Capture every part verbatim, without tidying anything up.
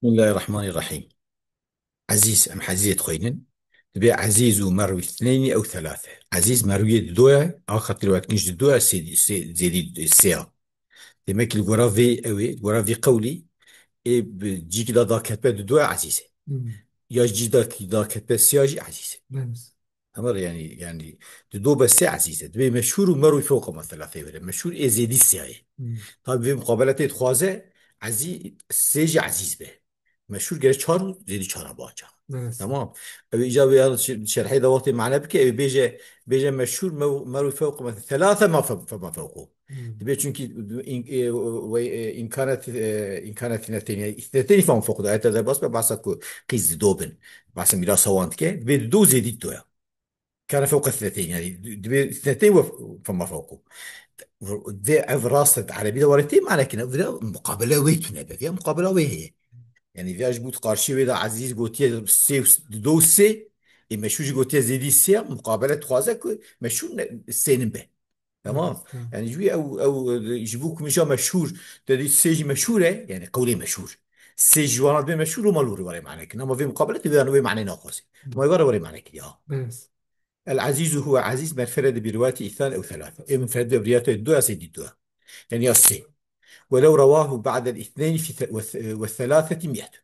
Bismillahirrahmanirrahim. Ezîz, em ezîzê dixwînin. Dibê ezîz û merwî ithneyni ew thelâthe. Ezîz merwiyê dido ye, a xatir we dikin ji dido ye, sê, sê, zêdî sê ya. Demek ki li gora vê ew ê, li gora vê qewlî, ê bi cîkî de daketbe dido ye ezîz e. Hmm. Ya cî de ki daketbe sê ya jî ezîz e. Evet. Ama yani, yani dido be sê ezîz e. Dibê meşhur û merwî fewqa me thelâthe were. Meşhur ê zêdî sê ye. Hmm. Tabi vê muqabeletê dixwaze ezî sê jî ezîz be. Meşhur gere çar û zêdî çar a baca. Evet. Tamam. Ew îca wê ya şi-, şerhê de wextê mane bike, ew bêje, bêje meşhur mew-, merwî fewqa me thelâthe ma fe-, fe-, ma fewqu. Hmm. Dibê çünkü in-, e, o, o, e, imkanet, e, imkanet ithneteyni, ithneteyni fem fewqu da. Ayette de bas be, bahsa ku qîz dido bin. Bahsa mîrasa wan dike. Dibê dido zêdî dido ya. Kane fewqa ithneteyni, yani dibê ithneteyni we fema fewqu. Dê ev rast e, erebî de were tê mane kine, vira muqabele wê tune be. Ya muqabela wê heye. Yani vira ji bo karşî wê de Ezîz gotiye sê û s-, dido û sê, ê meşhur jî gotiye zêdî sê, muqabele dixwaze ku meşhur ne, sênin be. Tamam. Evet, tamam. Yani ji wî ew, ew, e, ji bo ku min ja meşhur, te dî sê jî meşhur e, yani qewlê meşhur. Sê ji wana dibê meşhur û malûrî were mane kin. Ama vê muqabeletê wê, wê mane naxwaze. Hı. Ma were, were mane kiriya. Evet. El-Ezîzu huwe Ezîz men ferede bi rivayeti îthnan ew thelâthe. Ê min ferede bi rivayeti du ya sê dî du. Yani ya sê. Welew revahu ba'del îthneyni fi the-, ve, ve thelâtheti miyetu.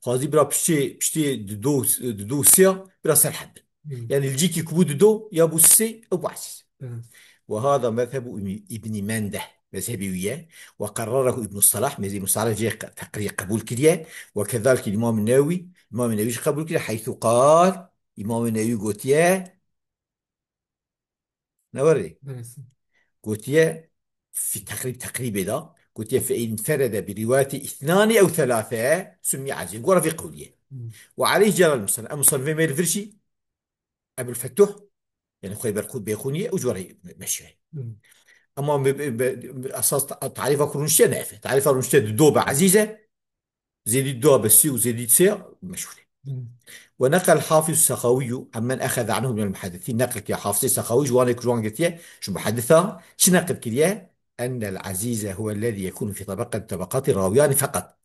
Xwazî bira piştê, piştê dido, dido sê ya, bira serhed bin. Hmm. Yani li cîkî ku bû dido, ya bû sê, ew bû Ezîz. Evet. Ve hada mezhebu Îbn-, Îbnî Mendeh, mezhebê wî ye. Ve qerrerehu Îbnû Selah, mezhebê Îbnû Selah jê qe-, teqrî qebûl kiriye. Ve kezalik Îmam Newwî, Îmam Newwî jî qebûl kiriye. Heythu qal, Îmam Newwî gotiye, ne werê? Belê. Gotiye, fi teqrîb, teqrîbê de, gotiye, "Fe in ferede bi rivayeti ithnani ew thelâthe, summiye Ezîz." Gora vê qewliye. Hmm. Ve aleyh celal musannif. Em musannifê me li vir jî, Ebul Fetuh, yani xwê Berqû-, Bêqûnî ye, û ji we re meşhur e. Hmm. Ama be, be, be, esas ta-, tarifa ku rûniştiye ne ev e. Tarifa rûniştiye dido be Ezîz e, zêdî dido be sê û zêdî sê meşhur e. Hmm. Ve neqel Hafiz Sexawiyyu ammen exeze anhu minel muhaddisîn. Neqil kiriye Hafizê Sexawî ji wanê ku ji wan girtiye, ji muhaddisa çi neqil kiriye? Ennel Ezîze huwellezî yekûnu fî tabaqati tabaqatî rawiyani feqat.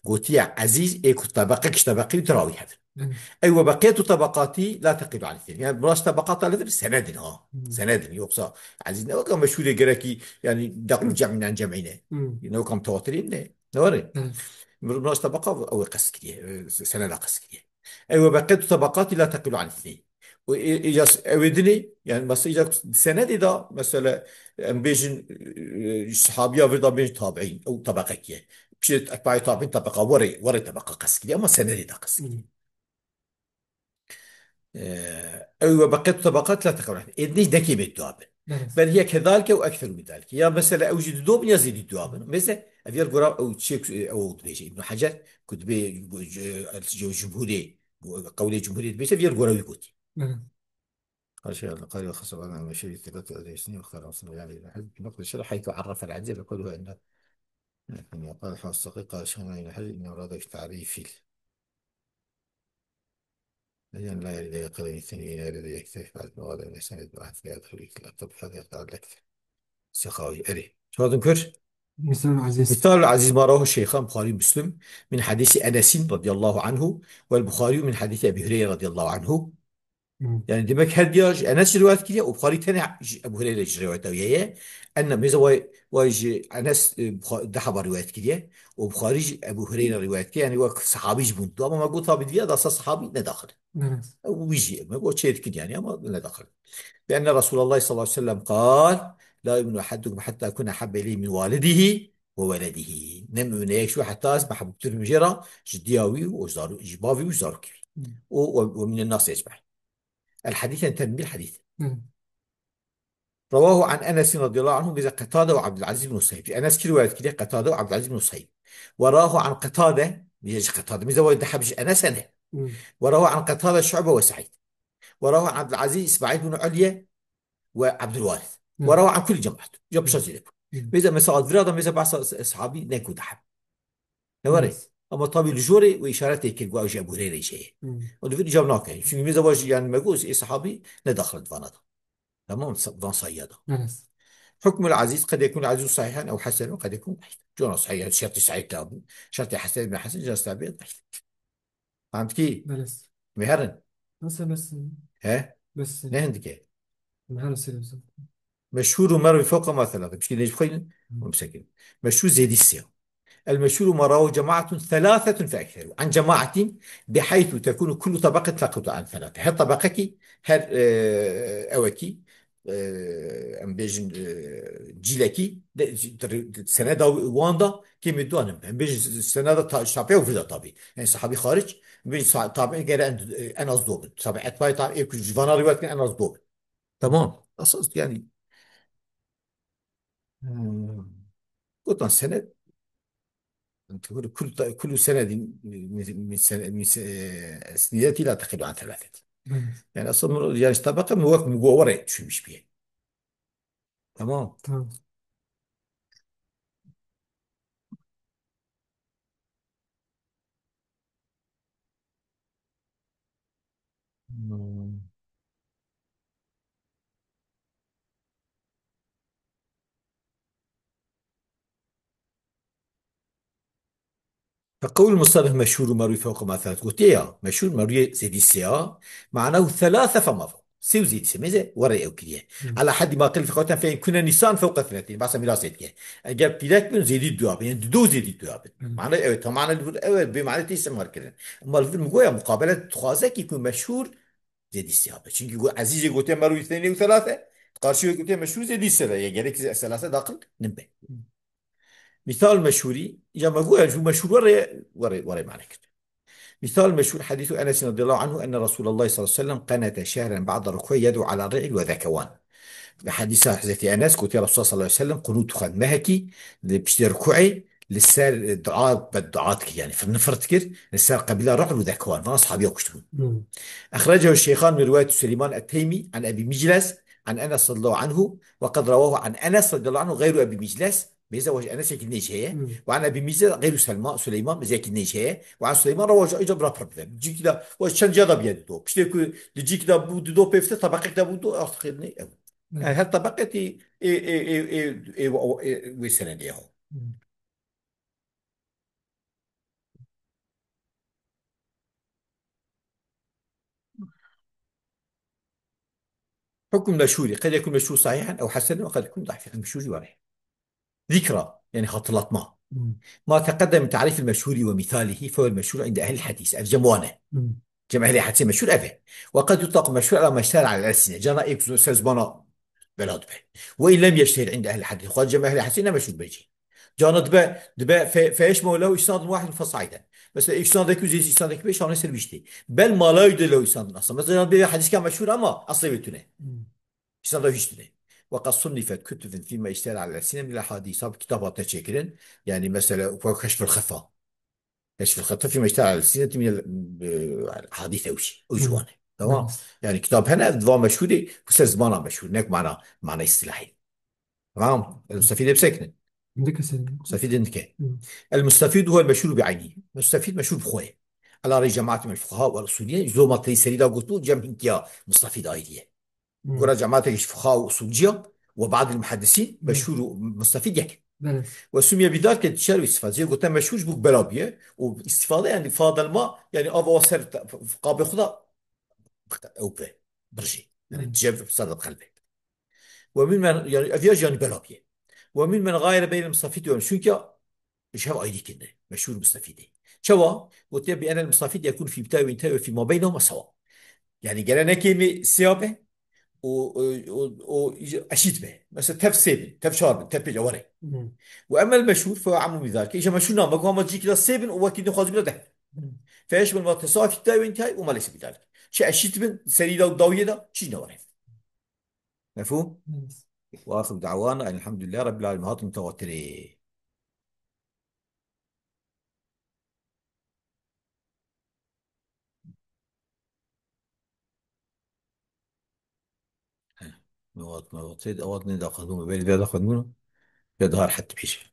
Gotiye Ezîz ê ku tebeqek ji tebeqî wî rawî hebin. Evet. Ey we beqiyetu tabaqatî la teqilu anî theni. Yani bira ji tabaqata li vir senedin ha. Hmm. Senedin. Yoksa Ezîz ne weke meşhurê gerekî, yani deqû cemînen cemîne. Hmm. Ne weke mutewatirin ne. Ne were? Evet. Bira ji tabaqa ew ê qest kiriye. E, seneda qest kiriye. Ey we beqiyetu tabaqatî la teqilu anî theni. Û ê, ê, ya s-, ew ê dinê, yani mesela îca senedê de, mesela, em bêjin, e, sahabiya vir de bêjin tabiîn, ew tebeqekî ye. Piştê etbaî tabiîn tebeqa, werê, werê tebeqa qest kiriye, ama senedê de qest kiriye. Hmm. E, ew we beqet tebeqat la teqewen. Ê dinê dekê bê dua bin. Evet. Bel hiye kezalike û ekseru min zalike. Ya mesela ew jî dido bin ya zêdî dua bin. Mesela ev yer gora ew çek, ew dibêje Îbn Hecer, ku dibê, e, cumhurê, qewlê cumhurê dibêje, ev yer gora wî gotî. Evet. قال شيخ القاري وخص بعض المشايخ ثقات الأدريسيين واختارهم صلى الله عليه وسلم بنقد الشرح حيث عرف العزيز بقوله إن، إن قال الحافظ السقي قال شيخنا إلى حجر إن أراد تعريف ال-، لأن لا يريد يقتضي الثاني، لا يريد يكتفي بعد المواد من السند بعد في هذا الطب هذا يقطع الأكثر. سخاوي أري شو هذا نكر؟ مثال عزيز. مثال عزيز ما رواه الشيخان بخاري ومسلم من حديث أنس رضي الله عنه والبخاري من حديث أبي هريرة رضي الله عنه. Hmm. Yani demek her diya ji Enes jî rivayet kiriye û Buxarî tenê ji Ebu Hureyre jî rivayeta wî heye. Enne mêze way, way ji Enes, e, Buxa-, dehaba rivayet kiriye û Buxarî jî Ebu Hureyre rivayet kiriye. Yani wek sahabî jî bûn. Ama me got tabi diya da sa sahabî ne daxil. Evet. Ew wî jî me got çê dikin yani ama ne daxil. Bi enne Resulallah sallallahu aleyhi ve sellem qal, "La yu'minu ahadukum hatta ekune habbe ileyhi min walidihi ve weledihi." Ne mümine yek şu heta ez mehbûbtir min jê re ji diya wî û zarû-, ji bavî û zarokî wî. Hmm. O, o, o minen nas ecmaîn. El hadîs, yani tenbî hadîs. Hı. Rewahu an Enes radıyallahu anhu, bize Qetade ve Abdülaziz bin Suheyb. Enes kî rivayet kiriye? Qetade ve Abdülaziz bin Suheyb. Ve rahu an Qetade, bize ji Qetade. Bize ve dehab ji Enes ene. Hı. Ve rahu an Qetade Şu'be ve Sa'id. Ve rahu an Abdülaziz İsmail bin Ulye ve Abdülvaris. Hı. Ve rahu an kulli cemaat. Cem şazî de. Hı. Bize mesela vira da bize bahsa sahabi ne ku dehab. Ne were? Evet. Ama tabii li jorê wê îşaretê kir, got, "Ew ji Ebu Hureyre jî heye." Hmm. Û li vir îcab nake. Çünkü mêze wa jî, yani, me got, ê sahabî ne daxil di vana da. Tamam, sa-, van sayya da. Evet. حكم العزيز قد يكون العزيز صحيحا أو حسنا وقد يكون ضعيفا. جونا صحيح، شرطي صحيح تابو، شرطي حسن ابن حسن، جونا صحيح ضعيف. فهمت كي؟ بلس. مهرن. بس، بس. ها؟ بس. نهندك. مهرن سيريوس. مشهور مروي فوق ما ثلاثة. مش كده يجي بخير؟ مم. ممسكين. مشهور زيد السيا. المشهور ما رواه جماعة ثلاثة فأكثر. عن جماعة بحيث تكون كل طبقة تقل عن ثلاثة. هر طبقة كي، هر، آه، أوكي، آه، أم بيجن، آه، جيلكي، ده، سنة دا واندا كي مدوانم. أم بيجن سنة دا تا-، شابية وفيدا طبي. يعني صحابي خارج، أم بيجن صع-، طبي غير أن، أنا أصدوبن. طبي أتباعي طبي، إيه، كل جوانا رواية كان أنا أصدوبن. تمام. أصل يعني، آه، قلت سند. أنت كل، كل، كل سند من، من سن-، من س-، آه، سنيداتي لا تقل عن ثلاثة. مم. يعني أصل من، يعني طبقة من وقت من قوة ورا شو مش بيه. تمام. تمام. مم. فقول المصنف مشهور مروي فوق ما ثلاث. قلت يا مشهور مروي زيد السيا، معناه ثلاثة فما فوق. سي وزيد سي، ميزة ورا أو كريه. مم. على حد ما قيل في قولتهم فإن كنا نساء فوق اثنتين. بس ميراث زيد كيه. أجاب بيدك من زيد الدواب، يعني دو زيد الدواب. مم. معناه أو، طبعاً الفيلم أو بمعنى تيسم هركلن. أما الفيلم قوية مقابلة تخوازه كي يكون مشهور زيد السيا. Çünkü bu Aziz قلت مروي اثنين وثلاثة، قارشي قلت مشهور زيد السيا. يعني gerek ثلاثة داخل نبه. مم. مثال مشهوري، يا ما قوية، شو مشهور ورا، ورا، ورا معنى كده. مثال مشهور حديث أنس رضي الله عنه أن رسول الله صلى الله عليه وسلم قنت شهرا بعد الركوع يدعو على رعل وذكوان. حديث حضرت أنس قلت يا رسول الله صلى الله عليه وسلم قنوت خد مهكي، لبشتي ركوعي، لسر دعاء، بالدعاء كي يعني، فرنفرت كر، لسر قبيلة رعل وذكوان، فأنا أصحابي يقشتون. مم. أخرجه الشيخان من رواية سليمان التيمي عن أبي مجلس عن أنس رضي الله عنه، وقد رواه عن أنس رضي الله عنه غير أبي مجلس، بيزا واش أنس يكن نيش هي، مم. وعن أبي مجلس غير سلمان، سليمان بيزا يكن نيش هي، وعن سليمان رواه أيضا برا problem. جيك دا، واش شن جادا بيد دو. بشتي كو، دي جيك دا بو دو بيفته، طبقك دا بو دو، أخذ خيرني، أو. مم. يعني هل طبقتي، إيه، إيه، إيه، إيه، إيه، و-، إيه، ويسنن ياهو. مم. حكم المشهور، قد يكون مشهور صحيحا أو حسنا وقد يكون ضعيفا. مشهور جوارح. ذكرى، يعني hatırlatma. مم. ما تقدم من تعريف المشهور ومثاله فهو المشهور عند أهل الحديث. الجموانة. مم. جمع أهل الحديث مشهور أبه. وقد يطلق المشهور على ما اشتهر على الألسنة. جانا إيك سر زمانا بلاد به. وإن لم يشتهر عند أهل الحديث. خالص جمع أهل الحديث إنه مشهور بيجي. جانا دبا، دبا ف-، فيش مولاه إسناد واحد فصاعدا. مثلًا إسناد كوي زي إسناد كوي شانه سر بيشتي. بل ما لا يدل له إسناد أصلًا. مثلًا جانا بيجي حديث كان مشهور أما أصلي بيتونه. مم. إسناد هيشتنه. وقد صنفت كتب فيما اشتهر على الألسنة من الأحاديث. صار كتابات تشكرن. يعني مثلًا وكشف الخفاء. كشف الخفاء فيما اشتهر على الألسنة من ال-، ب-، الأحاديث أو شيء. أو مم. جوانه. تمام؟ مم. يعني كتاب هنا دوا مشهورة، بس زمانه مشهور. هناك معنى، معنى اصطلاحي. تمام؟ المستفيد بسكنه. عندك سنة. مستفيد عندك. مم. المستفيد هو المشهور بعينه. المستفيد مشهور بخويه. على رأي جماعة من الفقهاء والأصوليين، زوما تري سريدا قلتو، جنب انتيا مستفيد آيديه. مم. قرا جماعة الفقهاء والأصولية وبعض المحدثين، مم. مشهور مستفيد يك. بلى. وسمي بذلك انتشار واستفادة. زي قلت مشهور بوك بلابيه، واستفادة يعني فاضل ما، يعني أبا وسر ت-، ف-، ف-، قابل خدا. أو به، برجي. يعني مم. جاب صدر قلبه. ومن من، يعني، أفياج، يعني، بلابيه. ومن من غاير بين المستفيد والمشهور، كا، مش هو أيدي كنه، مشهور مستفيد. شوا، قلت بأن المستفيد يكون في بداية وانتهاء وفيما بينهما سواء. يعني، قال أنا كلمة سيابة و، و، و، و أشيد به. مثلًا، تف سيبن، تف شاربن، تف بيج أوري. مم. وأما المشهور فهو أعم من ذلك. إذا مشهور نام، بقوا ما تجيك لا سيبن ووكيد نخوز بلا ده. مم. فيشمل ما تساوي في البداية وانتهاء وما ليس بذلك. شيء أشيد من سريدا وداوية دا، شيء نوري. مفهوم؟ مم. وآخر دعوانا أن الحمد لله رب العالمين. هات متوترة. مواد، مواد، سيد أواد نيدا خدمه، بين بيدا خدمه، يظهر حتى بيش.